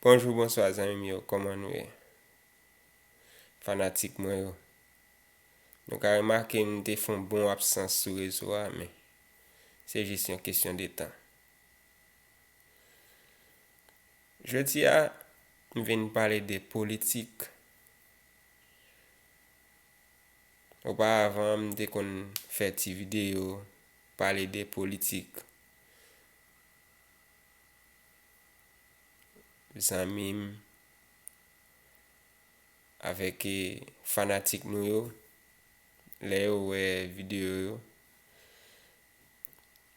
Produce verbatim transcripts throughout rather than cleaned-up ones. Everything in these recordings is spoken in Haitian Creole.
Bonjou, bonswa zanmi m yo, kòman nou ye? Fanatik mwen yo. Nou ka remake m te fè yon bon absans sou rezo a, men se jis yon kesyon de tan. Jodi a, m vin pale de politik. Oparavan, m te konn fè ti videyo, pale de politik. Zanmi m, avèk, eh, fanatik nou yo, lè yo wè videyo yo,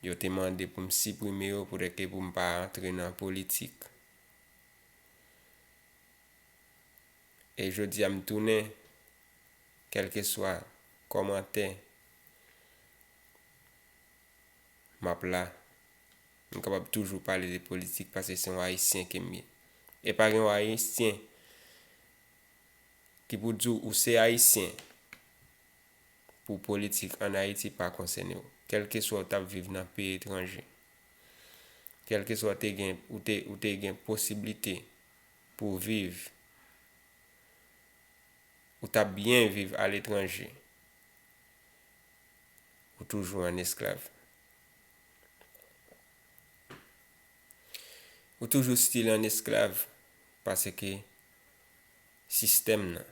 yo te mande pou m siprime yo, poutèt ke pou m pa antre nan politik. E jodi a m tounen, kèlkeswa kòmantè, m ap la. M kapab toujou pale de politik paske se yon Ayisyen ke m ye. E pa gen yon Ayisyen ki pou di w ou se Ayisyen pou politik ann Ayiti pa konsène w. Kèlkeswa w t ap viv nan peyi etranje, kèlkeswa w te gen, ou te, ou te gen posiblite pou w viv, ou t ap byen viv aletranje, ou toujou an esklav. Ou toujou still an esklav, paske sistèm nan,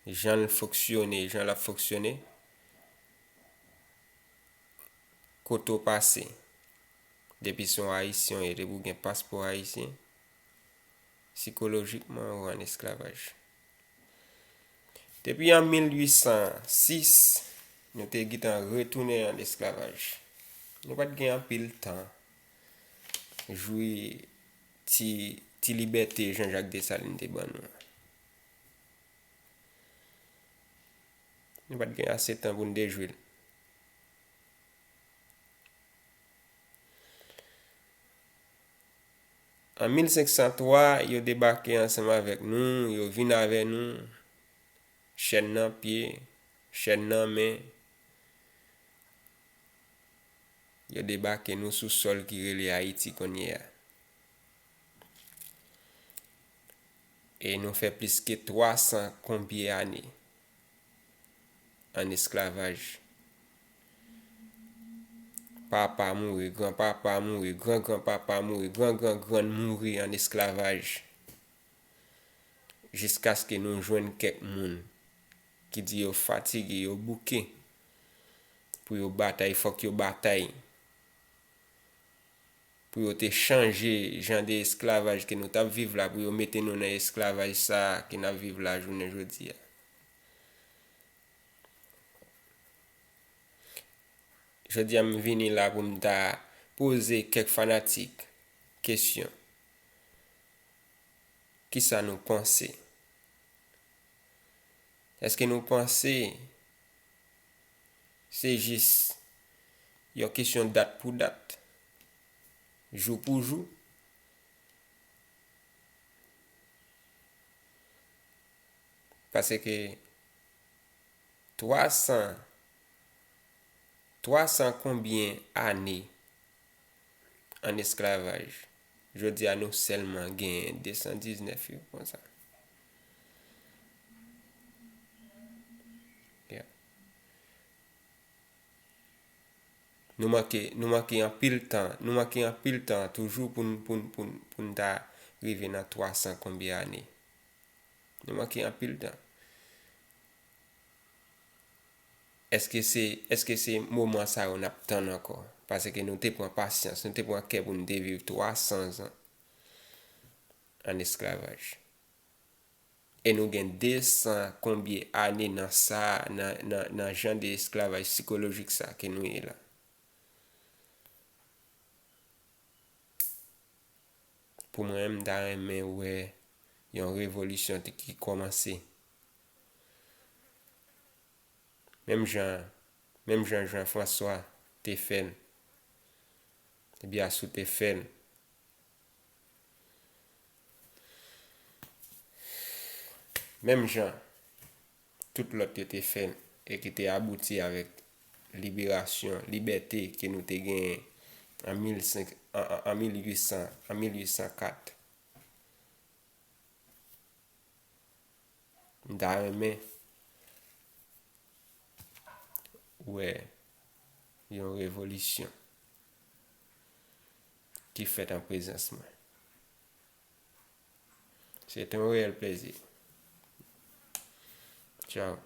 jan l fonksyone, jan l ap fonksyone, kote w pase, depi se yon Ayisyen w ye, depi w gen paspò ayisyen, sikolojikman ou an esklavaj. Depi an mil uit san sis, nou te gentan retounen an esklavaj. Nou pa t gen anpil tan jwi ti, ti libète Jean-Jacques Dessalines te ban nou an. Nou pa t gen ase tan pou n te jwi l. An mil senk san twa, yo debake ansanm avèk nou, yo vin avè nou, chèn nan pye, chèn nan men. Yo debake nou sou sòl ki rele Ayiti kounye a. E nou fè plis ke twa san konbyen ane an esklavaj. Papa mouri, granpapa mouri, grangranpapa mouri, grangranngrann mouri an esklavaj. Jiskaske nou jwenn kèk moun ki di yo fatige, yo bouke pou yo batay, fòk yo batay. Pou yo te chanje jan de esklavaj ke nou t ap viv la, pou yo mete nou nan esklavaj sa a ke n ap viv la jounen jodi a. Jodi a, m vini la pou m ta poze kèk fanatik kesyon. Kisa nou panse? Èske nou panse se jis yon kesyon dat pou dat, jou pou jou? Paske twa san, twa san konbyen ane an esklavaj. Jodi a, nou sèlman genyen de san diznèf yo konsa. Yeah. Nou manke, nou manke anpil tan, nou manke anpil tan toujou pou n, pou n, pou n, pou n ta rive nan twa san konbyen ane. Nou manke anpil tan. Èske se, èske se moman sa yo n ap tann ankò? Paske nou te pran pasyans, nou te pran kè pou n te viv twa san zan an esklavaj. E nou gen de san konbyen ane nan sa, nan, nan, nan jan de esklavaj sikolojik sa ke nou ye la. Pou mwen, m ta renmen wè yon revolisyon te, ki kòmanse. Menm jan, menm jan Jean François te fè l, Biassou te fè l. Menm jan tout lòt yo te fè l e ki te abouti avèk liberasyon, libète ke nou te genyen an mil senk, an, an, an mil uit san, an mil uit san kat. M ta renmen wè yon revolisyon ki fèt an prezans mwen. Se te yon reyèl plezi. Tchao.